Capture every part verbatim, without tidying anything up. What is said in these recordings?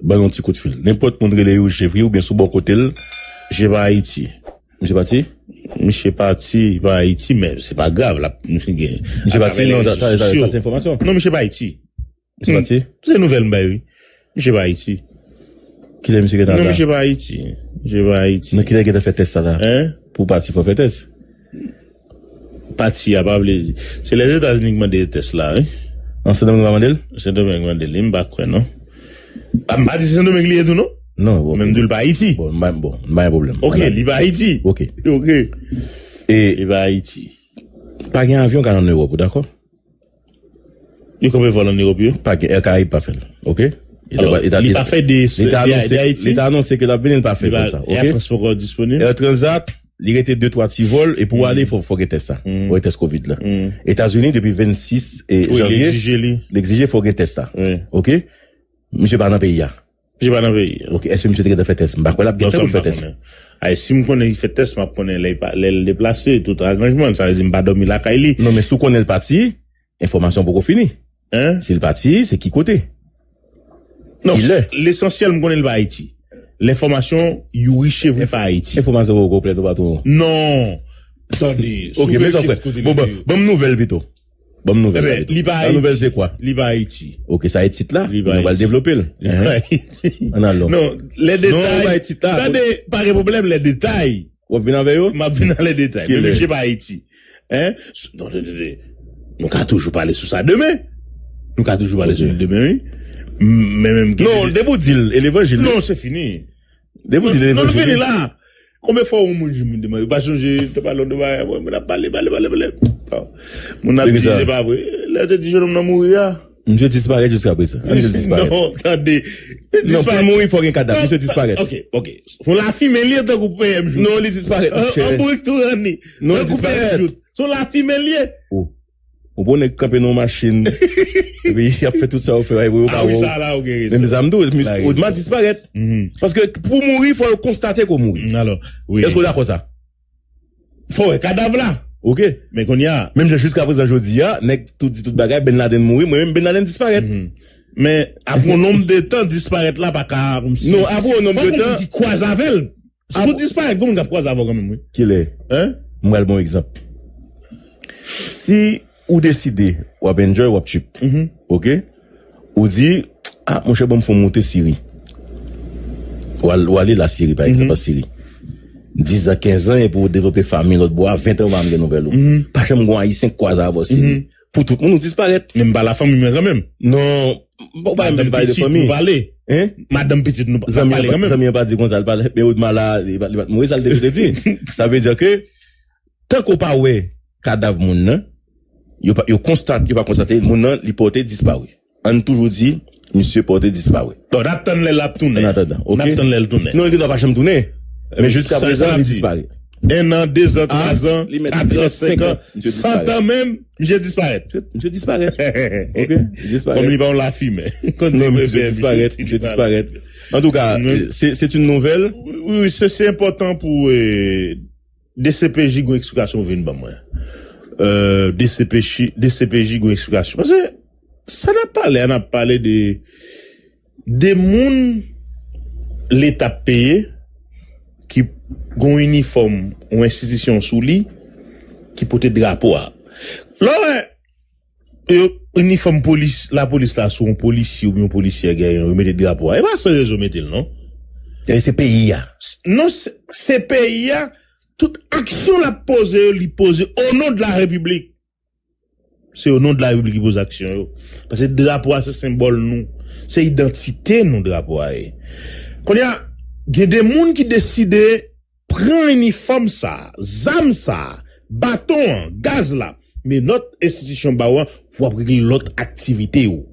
Ban yon ti kout fil. Nenpòt moun rele Youri Chevrier oubyen sou bò kote l. Misye pa Ayiti. Misye pati? Misye pati pa Ayiti, men se pa grav. L ap gen. Misye pati? Non, sa, sa, sa, sa se enfòmasyon. Non, misye pa Ayiti. Misye pati? Se nouvèl m bay, wi. Misye pa Ayiti. Kilè misye gentan la? Non, misye pa Ayiti. Misye pa Ayiti. Non, kilè gentan fè tès sa la? Hein? Pou pati fò fè tès. Pati a pa vle di. Se Lèzetazini ki mande tès la, wi. An Sendomeng pa mande l? Sendomeng mande l, m pa kwè, non. A, m pa di se Sendomeng li ye tou, non. Non, ok. Men m di l pa Ayiti. Bon, m pa, bon, m pa gen pwoblèm. Ok, li pa Ayiti. Ok. Ok. E li pa Ayiti. Pa gen avyon k al ann Ewòp, ou dakò? Yo kanpe vòl ann Ewòp yo? Pa gen, Air Caraïbes pa fè l, ok? Li ta, li ta fè de, li ta anonse, li ta anonse ke l ap vini, l pa fè vòl sa, ok? Air France poko disponib. Air Transat, li rete de twa ti vòl, e pou ale, fò, fò gen tès sa. Fò gen tès kovid la. Etazini, depi vennsis janvye, li egzije fò gen tès sa. Ok? Misye pa nan peyi a. Misye pa nan peyi a. Ok, èske misye te gentan fè tès? M pa kwè l ap gen tan pou l fè tès. Ay, si m konnen li fè tès, m ap konnen lè l pa, lè l deplase, tout aranjman, sa vle di m pa dòmi lakay li. Non, men si w konnen l pati, enfòmasyon poko fini. Hein? Si l pati, se ki kote? Non, kilè? Lesansyèl m konnen l pa Ayiti. Lenfòmasyon, Youri Chevrier pa Ayiti. Enfòmasyon poko konplèt, ou patwon. Non. Tande, ok, men sa w kwè. Bon, bon, ban m nouvèl pito. Ban m nouvèl la pito. Li pa Ayiti. La nouvèl se kwa? Li pa Ayiti. Ok, sa e tit la. Li pa Ayiti. Nou pral devlope l. Li pa Ayiti. Ann alon. Non, lè detay. Non, li pa Ayiti la. Tande, pa gen pwoblèm, lè detay. W ap vin avè yo? M ap vin avè detay. Men misye pa Ayiti. Hein? Non, tande, tande. Nou ka toujou pale sou sa demen. Nou ka toujou pale sou li demen, wi. Men menm. Non, depi w di l, e levanjil, wi. Non, se fini. Depi w di l, e levanjil, wi. Non, nou fini la. Konbyen fwa yon moun jwenn moun demen? Ou pa sonje, te pale yon bagay, moun ap pale, pale, pale, pale. Moun ap di se pa vre. Lè yo te di jennonm nan mouri a. Misye disparèt jiskaprezan. Misye disparèt. Non, tande. Non, pou l mouri, fò gen kadav. Misye disparèt. Ok, ok. Fò lafimen li tankou P M Jout. Non, li disparèt, monchè. An bourik tou ranni. Non, li disparèt. Tankou P M Jout. Se yon lafimen li ye. Oh. Ou bon nèg kanpe nan yon machin. Epi y ap fè tout sa yo fè, yo pa wè w. Ah wi, sa la, ou gen rezon. Men sa m di w, Odma disparèt. Paske pou mouri, fò yo konstate ke w mouri. Alò, wi. Èske w dakò sa? Fò wè kadav la. Ok. Men kounye a. Menm jan jiskaprezan jodi a, nèg tout di tout bagay, Ben Laden mouri, mwen menm Ben Laden disparèt. Men apre yon nonb de tan, disparèt la pa ka kòmsi. Non, apre yon nonb de tan. Fòk ou di kwaze avè l. Si w disparèt, gen moun k ap kwaze avè w kanmenm, wi. Kilè? Hein? M pral ba w egzanp. Si ou deside w ap enjoy, w ap trip, ok? Ou di, ah, monchè, ban m fè yon moute Siri. W al, w ale Lasiri, pa egzanp, an Siri. Diz an, kenz an, epi w devlope fanmi lòt bò a, ven an, w pa janm gen nouvèl ou. Pa janm gen yon Ayisyen k kwaze avè w Siri. Pou tout moun, ou disparèt. Men m pa la fanmi mwen kanmenm. Non, ou pa menm pale de fanmi. Madanm pitit, nou pale. Hein? Madanm pitit, nou pa pale kanmenm. Zanmi an pa di konsa, li pa, men Odma la, li pa, li pa t mouri, sa l te, te di. Sa vle di ke, tanke w pa wè kadav moun nan, yo pa, yo konstat, yo pa konstate, moun nan, li pòte disparu. Ann toujou di, misye pòte disparu. Bon, n ap tann lè l ap tounen. An atandan, ok? N ap tann lè l tounen. Non, li gendwa pa janm tounen. Men jiskaprezan, li disparu. En an, de zan, twa zan, kat an, senk an, san an menm, misye disparèt. Misye, misye disparèt. Ok? Li disparèt. Kòm li pa yon lafimen. Non, men misye disparèt, misye disparèt. Antouka, se, se yon nouvèl. Wi, wi, se, se enpòtan pou, eh, D C P J gon eksplikasyon vin ban mwen. Euh, D C P J, D C P J gon eksplikasyon. Paske sa n ap pale a, n ap pale de, de moun Leta peye ki gon inifòm yon enstitisyon sou li ki pote drapo a. Lè w wè yo, inifòm polis, lapolis la sou yon polisye oubyen yon polisyè genyen, yo mete drapo a. E pa san rezon mete l, non. E se peyi a. Non, se, se peyi a. Tout aksyon l ap poze yo, li poze o non de la repiblik. Se o non de la repiblik ki poze aksyon yo. Paske drapo a se senbòl nou. Se idantite nou, drapo a ye. Kounye a, gen de moun ki deside pran inifòm sa, zam sa, baton an, gaz la, menòt enstitisyon ba w an, w ap regle lòt aktivite w.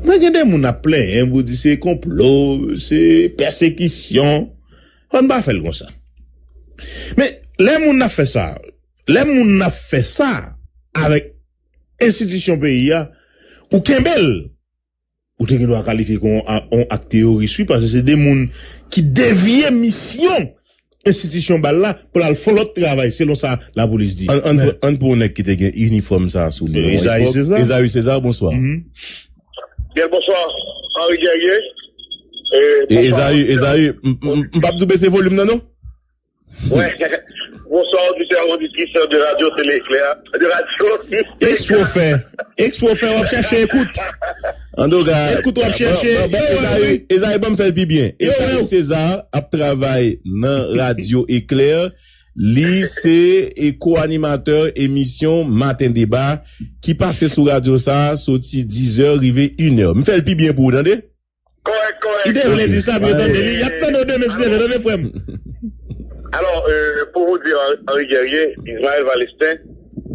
Mwen gen de moun ap plenyen pou di se konplo, se pèsekisyon. Ann pa fè l konsa. Men, lè moun ap fè sa, lè moun ap fè sa avèk enstitisyon peyi a, ou kenbe l. Ou te gen dwa kalifye kon yon a-, yon ak teyoris, wi, paske se de moun ki devye misyon enstitisyon ba l la pou l al fè yon lòt travay, selon sa lapolis di. Ann, ann, ann pran yon nèg ki te gen inifòm sa a sou li. Ezayi Seza. Ezayi Seza, bonswa. Byen, bonswa. Henri Guerrier. E, bonsoir, Ezaü, Ezaü, m p ap di w bese volim nan, non? Wè. Bonsoir, auditeur, auditrice de Radio Télé Éclair. De Radio. Ekspo fè. Ekspo fè, w ap chèche ekout. Antouka, ekout w ap chèche. Ezaü, Ezaü, ban m fè l pi byen. Ezaü César ap travay nan Radio Éclair. Li se e ko-animatè emisyon Maten Deba ki pase sou radyo sa a soti dizè rive inè. M fè l pi byen pou ou, tande? Kòrèk, kòrèk. Kite yo lendi sa pou yo tande li. Y ap tande w demen si Dye vle, tande, frè m. Alò, euh, pour vous dire, Henri Guerrier, Ismaël Valestin,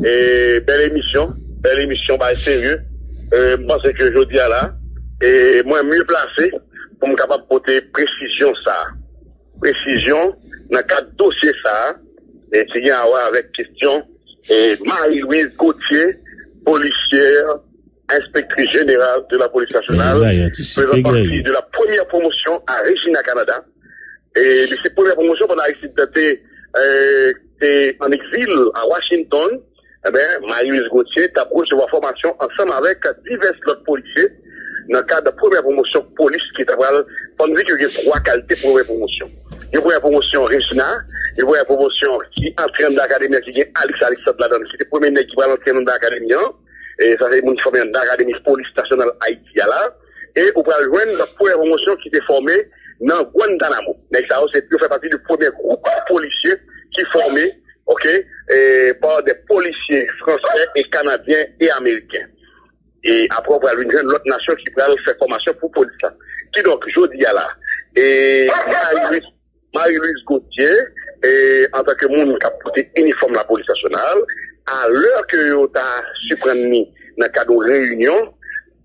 e bèl emisyon, bèl emisyon, bagay serye. Euh, m panse ke jodi a la, e mwen mye plase pou m kapab pote presizyon sa a. Presizyon nan kad dosye sa a, e ki gen a wè avèk kesyon e Marie-Louise Gauthier, policière, inspectrice générale de la police nationale, faisant partie de la première promotion à Regina, Canada. E li se premyè pwomosyon pandan Aristide te, euh, te an egzil a Washington. Enben, Marie-Louise Gauthier t ap resevwa fòmasyon ansanm avèk divès lòt polisye nan kad premyè pwomosyon polis ki ta pral, fò n di ke gen twa kalite premyè pwomosyon. Yon premyè pwomosyon Regina, yon premyè pwomosyon ki antre anndan akademi an, ki gen Alix Alexandre ladan l, ki te premye nèg ki pral antre anndan akademi an. E sa se moun ki fòme anndan Akademi Polis Nasyonal Ayiti a la. E ou pral jwenn lòt premyè pwomosyon ki te fòme nan Guantanamo. Nèg sa yo, se, yo fè pati de premyè gwoup polisye ki fòme, oke, e, pa de polisye fransè e kanadyen e ameriken. E apre, ou pral vin jwenn lòt nasyon ki pral fè fòmasyon pou polis la. Kidonk, jodi a la, e, Marie-Louise Marie-Louise Gauthier, e, antanke moun k ap pote inifòm Lapolis Nasyonal, alè ke yo ta siprann li nan kad yon reyinyon,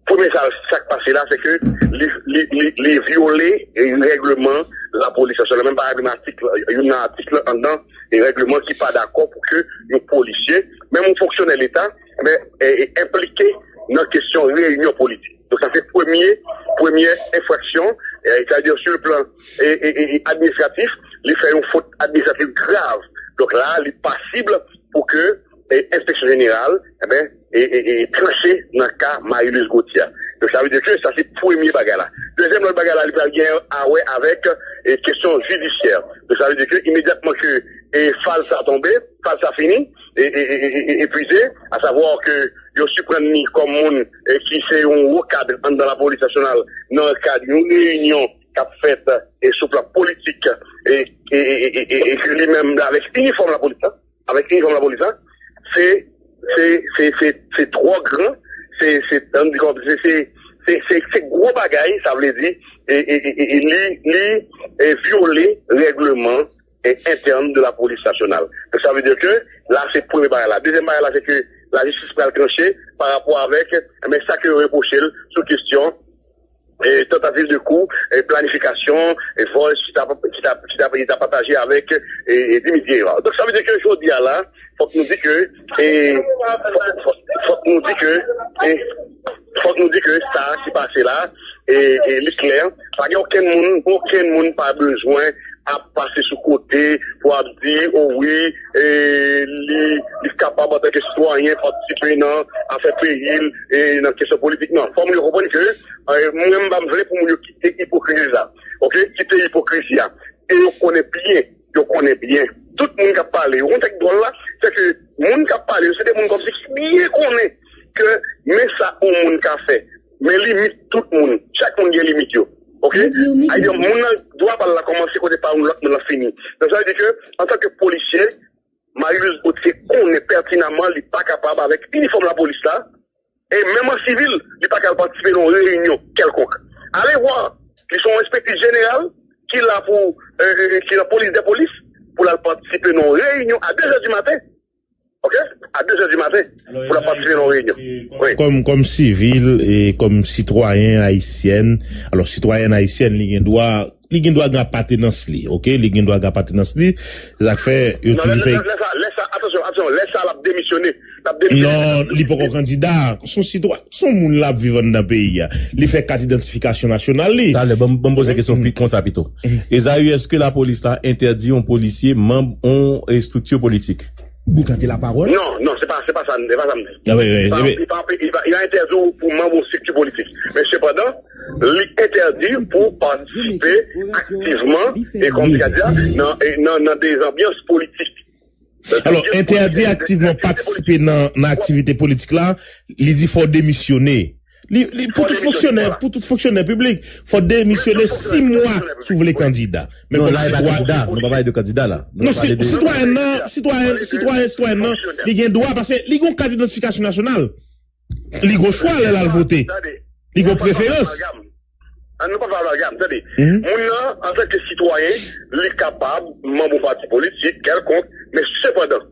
premye sa, sa k pase la, se ke li, li, li, li vyole règleman Lapolis Nasyonal, menm pa règleman atik, youn nan atik la anndan e règleman ki pa dakò pou ke yon polisye, menm yon fonksyonè Leta, enben, e, e, enplike nan kesyon reyinyon politik. Donk, sa se premye, premyè enfraksyon, e, sa vle di, sur le plan, e, e, e, e, administratif, li fè yon fot administratif grav. Donk, la, li pasib pou ke, e, enspeksyon jeneral, enben, e, e, e, tranche nan ka Marie-Louise Gauthier. Donk, sa vle di ke sa se premye bagay la. Dezyèm lòt bagay la, li pral gen a wè avèk, e, kesyon jidisyè. Donk, sa vle di ke imedyatman ke, e, faz sa tonbe, faz sa fini, e, e, e, e, e, epuize, asavwa ke yo siprann li kòm moun, e, ki se yon wo kad anndan Lapolis Nasyonal nan kad yon reyinyon k ap fèt, e, sou plan politik, e, e, e, e, e, e ke li menm avèk inifòm lapolis la, avèk inifòm lapolis la, se, se, se, se, se twò gran, se, se, ann di kòm, se, se, se, se, se gwo bagay, sa vle di, e, e, e, e, e li, li, e, vyole règleman e, entèn de la polis nasyonal. Donk, sa vle di ke la, se premye bagay la. Dezyèm bagay la, se ke lajistis pral tranche pa rapò avèk, enben, sa ke yo repwoche l sou kesyon, e, tantativ de kou, e, planifikasyon, e, vòl ki ta, ki ta, ki ta, ki ta pataje avèk, e, e, Dimitri Hérard. Donk, sa vle di ke jodi a la, fòk nou di ke, e, fòk, fòk, fòk nou di ke, e, fòk nou di ke sa ki pase la, e, e, li klè. Pa gen okenn moun, okenn moun pa bezwen ap pase sou kote pou ap di, o wi, e, li, li kapab antanke sitwayen patisipe nan afè peyi l, e, nan kesyon politik. Non, fò moun yo konprann ke, e, mwen, m pa vle pou moun yo kite ipokrizi sa. Oke? Kite ipokrizi a. E yo konnen byen, yo konnen byen. Tout moun k ap pale yo, yon tèk dwòl la, se ke moun k ap pale yo, se de moun kòmsi ki byen konnen ke men sa yon moun ka fè. Men limit tout moun. Chak moun gen limit yo. Oke? Sa vle di, moun nan, dwa pa l la kòmanse kote pa yon lòt moun nan fini. Donk, sa vle di ke, antanke polisye, Marie-Louise Gauthier konnen pètinaman li pa kapab, avèk inifòm lapolis la, e menm an sivil, li pa ka al patisipe nan yon reyinyon kèlkonk. Ale vwa, li se yon enspektris jeneral ki la pou, e, e, e, ki nan polis dè polis, pou l al patisipe nan yon reyinyon a de zè di maten. Oke? A de zè di maten, pou l al patisipe nan yon reyinyon. Wi. Kòm, kòm sivil e kòm sitwayen ayisyèn, alò, sitwayèn ayisyèn, li gen dwa, li gen dwa gen apatenans li, oke? Li gen dwa gen apatenans li. Se sa k fè yo toujou fè. Non, lè, lè, lè sa, lè sa, atansyon, atansyon, lè sa, l ap demisyone. L ap demisyone. Non, li poko kandida. Se yon sitwa-, se yon moun l ap viv anndan peyi a. Li fè kat idantifikasyon nasyonal li. Talè, ban m, ban m poze kesyon pi konsa pito. Ezaü, èske lapolis la entèdi yon polisye manm yon, e, estrikti politik? Boukante lapawòl. Non, non, se pa, se pa sa, se pa sa m di. Ah, wi, wi, li pa, wi. Li pa, li pa, li pa entèdi w pou manm yon estrikti politik. Men sepandan, li entèdi pou patisipe aktivman, e kòm ti ka di a, nan, e nan, nan de zanbyans politik. Alò, entèdi aktivman patisipe nan, nan aktivite politik la, li di fò demisyone. Li, li, pou tout fonksyonè, pou tout fonksyonè piblik, fò demisyone sis mwa si w vle kandida. Men non, la, e pa kandida. Nou pa pale de kandida, la. Non, sitwayen nan, sitwayen, sitwayen, sitwayen nan, li gen dwa, paske li gen yon kat idantifikasyon nasyonal. Li gen chwa lè l al vote. Li gen preferans. An nou pa fè amalgam, tande. Moun nan, antanke sitwayen, li kapab manm yon pati politik kèlkonk, men sepandan,